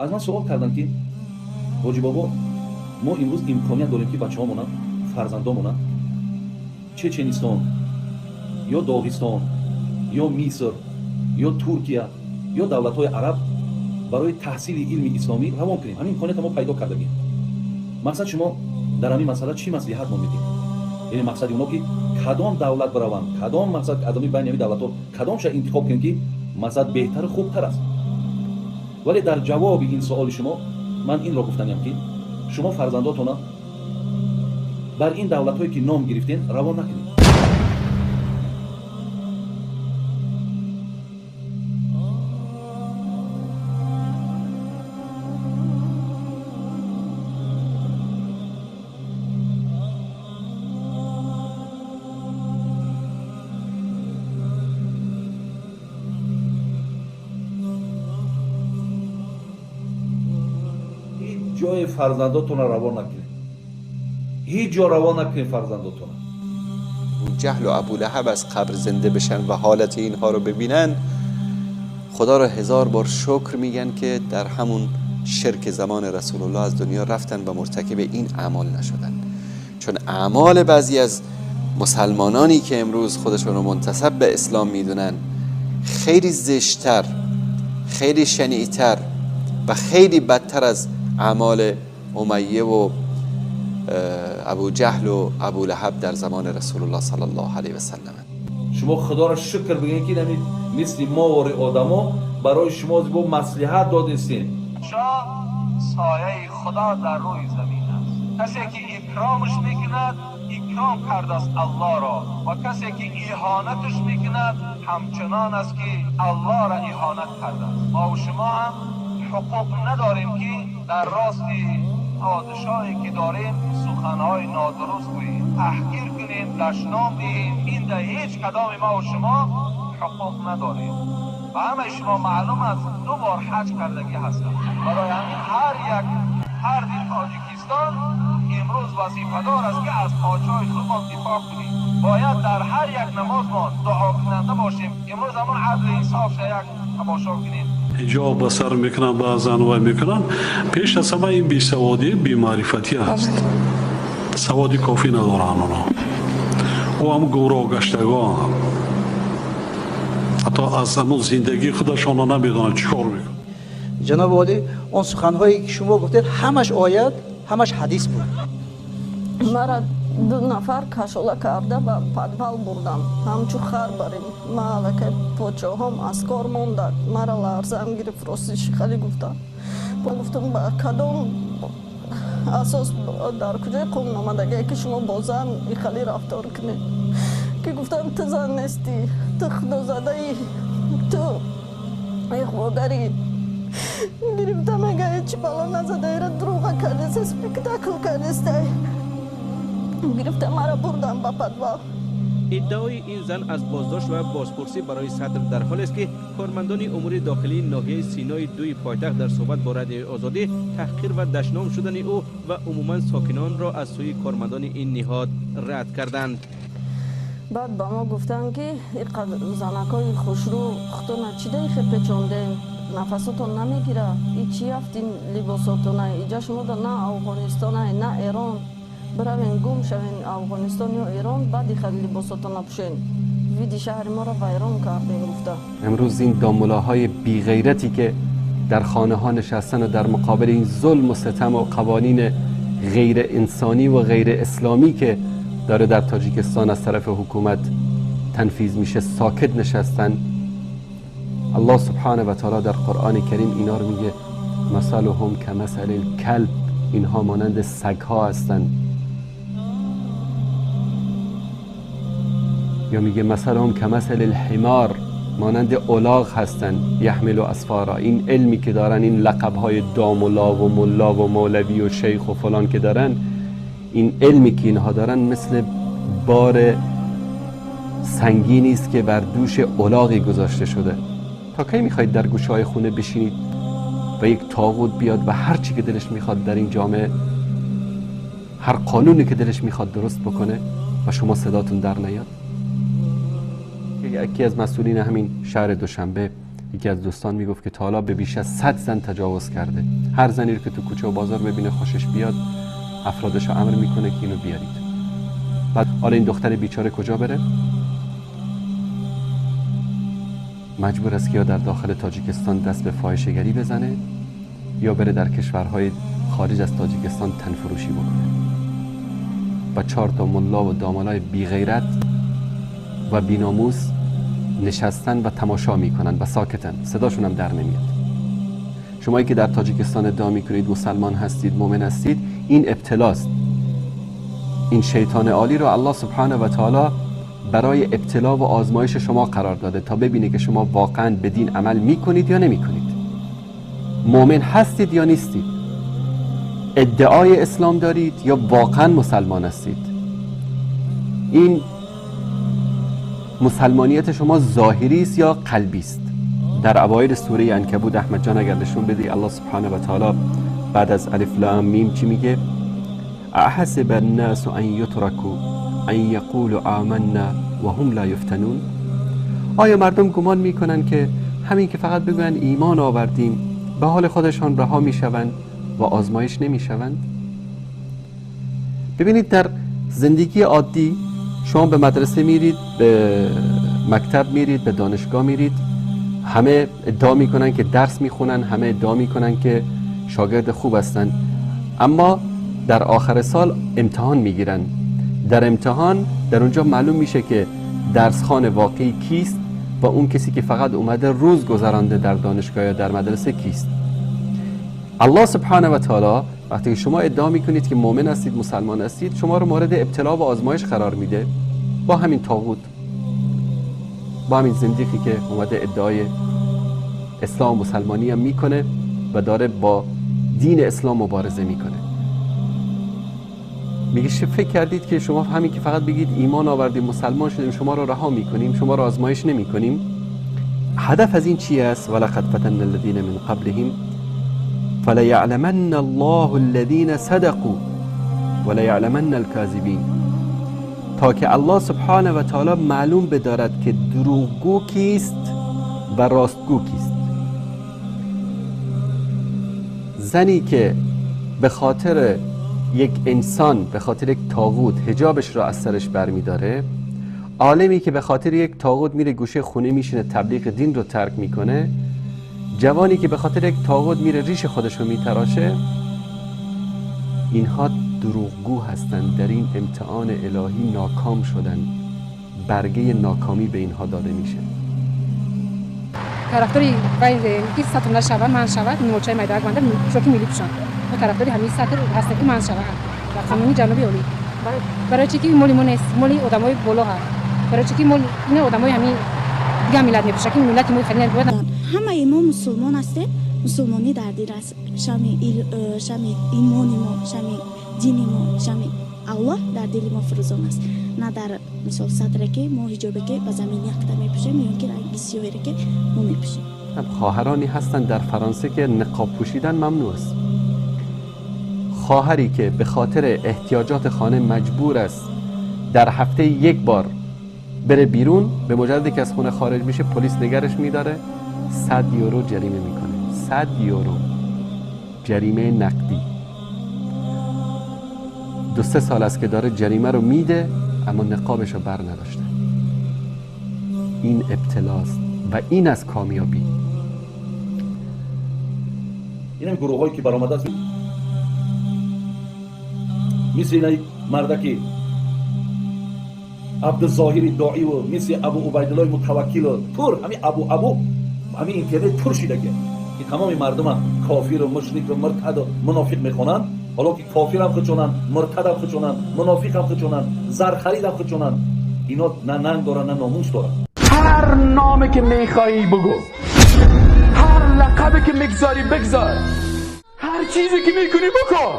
Аз ман суол карданд, ки ҳоҷибобо, мо имрӯз имконият дорем, ки бачаҳомона, фарзандомона Чеченистон ё Доғистон ё Миср ё Туркия ё давлатҳои араб барои таҳсили илми исломӣ равон кунем. Ҳамин имкониятро мо пайдо кардагем. Мақсад, шумо дар ҳамин масъала чӣ маслиҳат мо медиҳед? Яъне мақсади оно, ки кадом давлат бираванд, кадом мақсад, аз ҳамин байни ҳамин давлатҳо кадомша интихоб кунем, ки мақсад беҳтару хубтар аст. Вале дар ҷавоби ин суоли шумо ман инро гуфтаниям, ки шумо фарзандотона бар ин давлатҳое, ки ном гирифтем, равон накунед. Ҷои фарзандотонро равон накунед, ҳеҷ ҷо равон накунед фарзандотонро. جهل و ابو لهب از قبر زنده بشن و حالت اینها رو ببینن، خدا رو هزار بار شکر میگن که در همون شرک زمان رسول الله از دنیا رفتن و مرتکب این اعمال نشدن. چون اعمال بعضی از مسلمانانی که امروز خودشون رو منتسب به اسلام میدونن خیلی زشتر، خیلی شنیعتر و خیلی بدتر از اعمال امیه و ابو جهل و ابو لهب در زمان رسول الله صلی الله علیه و سلم. Шумо худоро шукр бигӯед, ки ҳамин мисли мо вори одамо барои шумо бо маслиҳат додистем. Шоҳ сояи худо дар рӯи замин аст. Касе ки икромаш мекунад, икром кардааст Аллоҳро, ва касе ки иҳонаташ мекунад, ҳамчунон аст, ки Аллоҳро иҳонат кардааст. Мо ва шумо ҳам ҳуқуқ надорем, ки дар рости подшоҳе ки дорем суханҳои нодуруст гӯем, таҳқир кунем, дашном диҳем. Ин дар ҳеҷ кадоми мо ва шумо ҳуқуқ надорем. Ба ҳамаи шумо маълум аст, ду бор ҳаҷ кардагӣ ҳастам. Барои ҳамин ҳар як фарди Тоҷикистон имрӯз вазифадор аст, ки аз подшоҳи худмон дифоъ кунем. Бояд дар ҳар як намозмон дуокунанда бошем. Имрӯз ҳамон адлу инсофша як тамошо кунем. Ҳиҷоб ба сар мекунанд, баъзан вай мекунанд. Пеш аз ҳама ин бесаводӣ, бемаърифатӣ аст. Саводи кофӣ надоранд онҳо. Ӯ ҳам гумроҳ гаштагон, ҳатто аз ҳамон зиндагии худашонро намедонанд, чӣ кор мекунанд. Ҷаноби олӣ, он суханҳое ки шумо гуфтед, ҳамаш оят, ҳамаш ҳадис буд. Мара ду нафар кашола карда ба подвал бурдам, ҳамчу хар барем. Ма аллакай почоҳом аз кор мондад, мара ларзаам гирифт. Рости шихалӣ гуфтам, гуфтам, ба кадом асос, дар куҷои қонун омадагие, ки шумо бо зан ихалӣ рафтор кунед? Ки гуфтам, ту зан нестӣ, ту худозадаӣ, ту иғвогарӣ. Гирифта мега, ҳечи бало назадаира, дурӯға кардеста, спектакл кардестай. Гирифта мара бурдам ба подвал. Иддаои ин зан аз боздошт ва бозпурсӣ барои сатр дар ҳолест, ки кормандони умури дохилии ноҳияи Синои дуи пойтахт дар суҳбат бо Радиои Озодӣ таҳқир ва дашном шудани ӯ ва умуман сокинонро аз сӯи кормандони ин ниҳод рад карданд. Баъд ба мо гуфтанд, ки занакҳои хушрӯ, худтона чида ихе печондем, нафасотон намегира, и чи афт ин либосотона? Иҷа шумода на Афғонистона, на Эрон. Биравен, гум шавен Афғонистон ё Эрон, баъд иха либосотона пӯшен. Види шаҳри моро вайрон кардем, гуфта. امروز این داملاهای بیغیرتی که در خانه ها نشستن و در مقابل این ظلم و ستم و قوانین غیر انسانی و غیر اسلامی که داره در تاجیکستان از طرف حکومت تنفیذ میشه ساکت نشستن، الله سبحانه و تعالی در قرآن کریم اینا رو میگه مثلهم کمثل الکلب، اینها مانند سگها هستند. یا میگه مثلهم کمثل الحمار، مانند الاغ هستند، یحمل اسفارا. این علمی که دارن، این لقب های داملا و ملا و مولوی و شیخ و فلان که دارن، این علمی که اینها دارن مثل بار سنگینی است که بر دوش الاغی گذاشته شده. تا کی میخواید در گوشه های خونه بشینید و یک طاغوت بیاد و هر چی که دلش میخواد در این جامعه، هر قانونی که دلش میخواد درست بکنه و شما صداتون در نیاد؟ یکی از مسئولین همین شهر دوشنبه یکی از دوستان میگفت که تا حالا به بیش از 100 زن تجاوز کرده. هر زنی رو که تو کوچه و بازار ببینه خوشش بیاد، افرادش رو امر میکنه که اینو بیارید. بعد حالا این دختر بیچاره کجا بره؟ مجبور است که یا در داخل تاجیکستان دست به فاحشه‌گری بزنه یا بره در کشورهای خارج از تاجیکستان تنفروشی بکنه. و 4 تا ملا و دامالای بی غیرت و بیناموس نشستن و تماشا میکنن و ساکتن، صداشون هم در نمیاد. شمایی که در تاجیکستان ادعا میکنید مسلمان هستید، مؤمن هستید، این ابتلاست. این شیطان عالی رو الله سبحانه و تعالی برای ابتلا و آزمایش شما قرار داده تا ببینه که شما واقعا به دین عمل میکنید یا نمیکنید، مؤمن هستید یا نیستید، ادعای اسلام دارید یا واقعا مسلمان هستید. این مسلمانیت شما ظاهری است یا قلبی است؟ در اوایل سوره عنکبوت احمد جان اگر نشون بدی، الله سبحانه و تعالی بعد از الف لام میم چی میگه؟ احسب الناس ان یترکوا ان یقولوا آمنا و هم لا یفتنون. آیا مردم گمان میکنن که همین که فقط بگوین ایمان آوردیم به حال خودشان رها میشوند و آزمایش نمیشوند؟ ببینید در زندگی عادی شما به مدرسه میرید، به مکتب میرید، به دانشگاه میرید، همه ادعا میکنن که درس میخونن، همه ادعا میکنن که شاگرد خوب هستن، اما در آخر سال امتحان میگیرن. در امتحان در اونجا معلوم میشه که درسخوان واقعی کیست و اون کسی که فقط اومده روز گذرانده در دانشگاه یا در مدرسه کیست. الله سبحانه و تعالی وقتی که شما ادعا میکنید که مؤمن هستید، مسلمان هستید، شما رو مورد ابتلا و آزمایش قرار میده با همین طاغوت، با همین زندیقی که اومده ادعای اسلام و مسلمانی هم میکنه و داره با دین اسلام مبارزه میکنه. میگه فکر کردید که شما همین که فقط بگید ایمان آوردیم، مسلمان شدیم، شما رو رها میکنیم، شما رو آزمایش نمیکنیم؟ هدف از این چی است؟ ولقد فتنا الذین من قبلهم فلیعلمن الله الذین صدقوا ولیعلمن الکاذبین، تا که الله سبحانه و تعالی معلوم بدارد که دروغگو کیست و راستگو کیست. زنی که به خاطر یک انسان، به خاطر یک طاغوت حجابش را از سرش برمیداره، عالمی که به خاطر یک طاغوت میره گوشه خونه میشینه تبلیغ دین رو ترک میکنه، جوانی که به خاطر یک طاغوت میره ریش خودش رو میتراشه، اینها دروغگو هستند. در این امتحان الهی ناکام شدن، برگه ناکامی به اینها داده میشه. طرفداری که سطر نشود من شود مورچه میدان بنده شوکی میلی پوشان. ما طرفداری همین سطر هستیم که من شود و قانونی جنوبی عالی. برای چی که مالی ما نیست، مالی آدمای بالا هست. برای چی که مال این آدمای همین دیگه ملت میپوشه که ملت ما خیلی نباید. همه ما مسلمان هستیم، مسلمانی در دل است. شمی ایمانی ما، شمی دینی ما، شمی الله در دل ما فروزان است. نه در مثال سطری که ما حجابی که به زمین یکتا میپوشیم یا که رنگ سیاهی که ما میپوشیم. خواهرانی هستند در فرانسه که نقاب پوشیدن ممنوع است. خواهری که به خاطر احتیاجات خانه مجبور است در هفته یک بار بره بیرون، به مجردی که از خونه خارج میشه پلیس نگرش میداره، 100 یورو جریمه میکنه. 100 یورو جریمه نقدی. 2-3 سال است که داره جریمه رو میده اما نقابش رو بر نداشته. این ابتلاست و این از کامیابی. این هم گروه هایی که برآمده است، مثل این مردکی عبدالظاهر داعی و مثل ابو عبیدالله متوکل و پر همین ابو همین اینترنت پر شده که تمام مردم کافر و مشرک و مرتد و منافق میخوانند. حالا که کافر هم خودشونن، مرتد هم خودشونن، منافق هم خودشونن، زرخرید هم خودشونن، اینا نه ننگ دارن نه ناموس دارن. هر نامی که میخوایی بگو، هر لقبی که میگذاری بگذار، هر چیزی که میکنی بکن.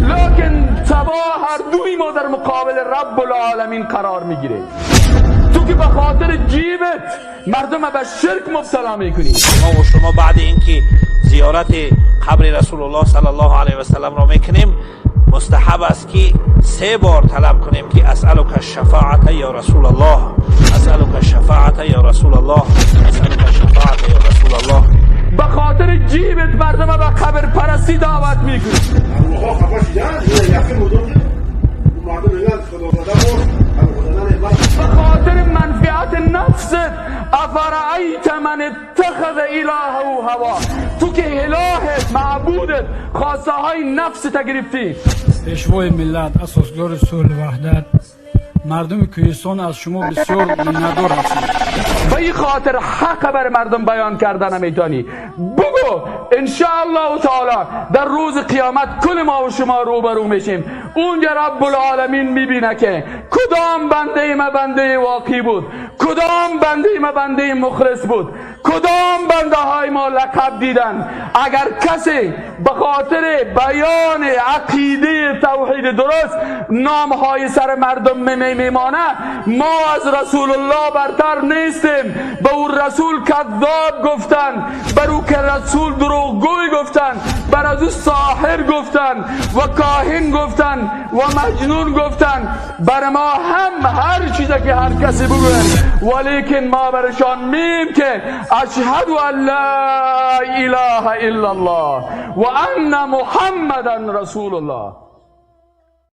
لکن سبا هر دوی ما در مقابل رب العالمین قرار میگیره. تو که به خاطر جیبت مردم به شرک مبتلا میکنی. ما و شما بعد اینکه زیارت قبر رسول الله صلی الله علیه و سلم را میکنیم، Мустаҳаб аст, ки се бор талаб кунем, ки أسألك الشفاعة يا رسول الله، أسألك الشفاعة يا رسول الله، أسألك الشفاعة يا رسول الله. به خاطر جیبت مردم به قبر پرستی دعوت میکنی. اروها خفه شدن. یقین بودم که مردم میگن خدا زده بود. به خاطر منفعت نفست. أفرأيت من اتخذ إلهه هواه. تو که الهت، معبودت خواسته های نفس گرفتی. Пешвои миллат, асосгузори сулҳу ваҳдат, мардуми Кӯҳистон аз шумо бисёр миннатдор ҳастанд. به این خاطر حق بر مردم بیان کردن نمیتونی. بگو الله تعالی در روز قیامت کل ما و شما روبرو میشیم. اونجا رب العالمین میبینه که کدام بنده ما بنده واقعی بود، کدام بنده ما بنده مخلص بود، کدام بنده های ما لقب دیدن. اگر کسی به خاطر بیان عقیده توحید درست نام های سر مردم میمانه، ما از رسول الله برتر نیستیم. به او رسول کذاب گفتن، بر او که رسول دروغگوی گفتن، بر از او ساحر گفتن و کاهن گفتن و مجنون گفتن. بر ما هم هر چیزی که هر کسی بگوین، ولیکن ما برشان میم که أشهد أن لا إله إلا الله وأن محمدا رسول الله.